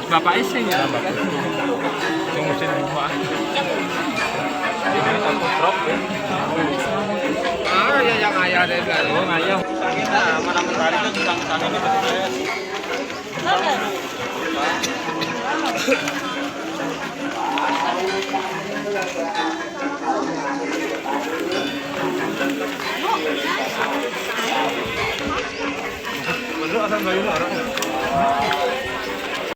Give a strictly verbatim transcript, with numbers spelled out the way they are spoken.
Bapak ising ya. Yang mesin rumah. Ini aku truk ya. Ah, ya yang ayah deh, Bang. Oh, ngayah. Kita mana menarik tukang sana ini betul ya. Bener asal bayu orang.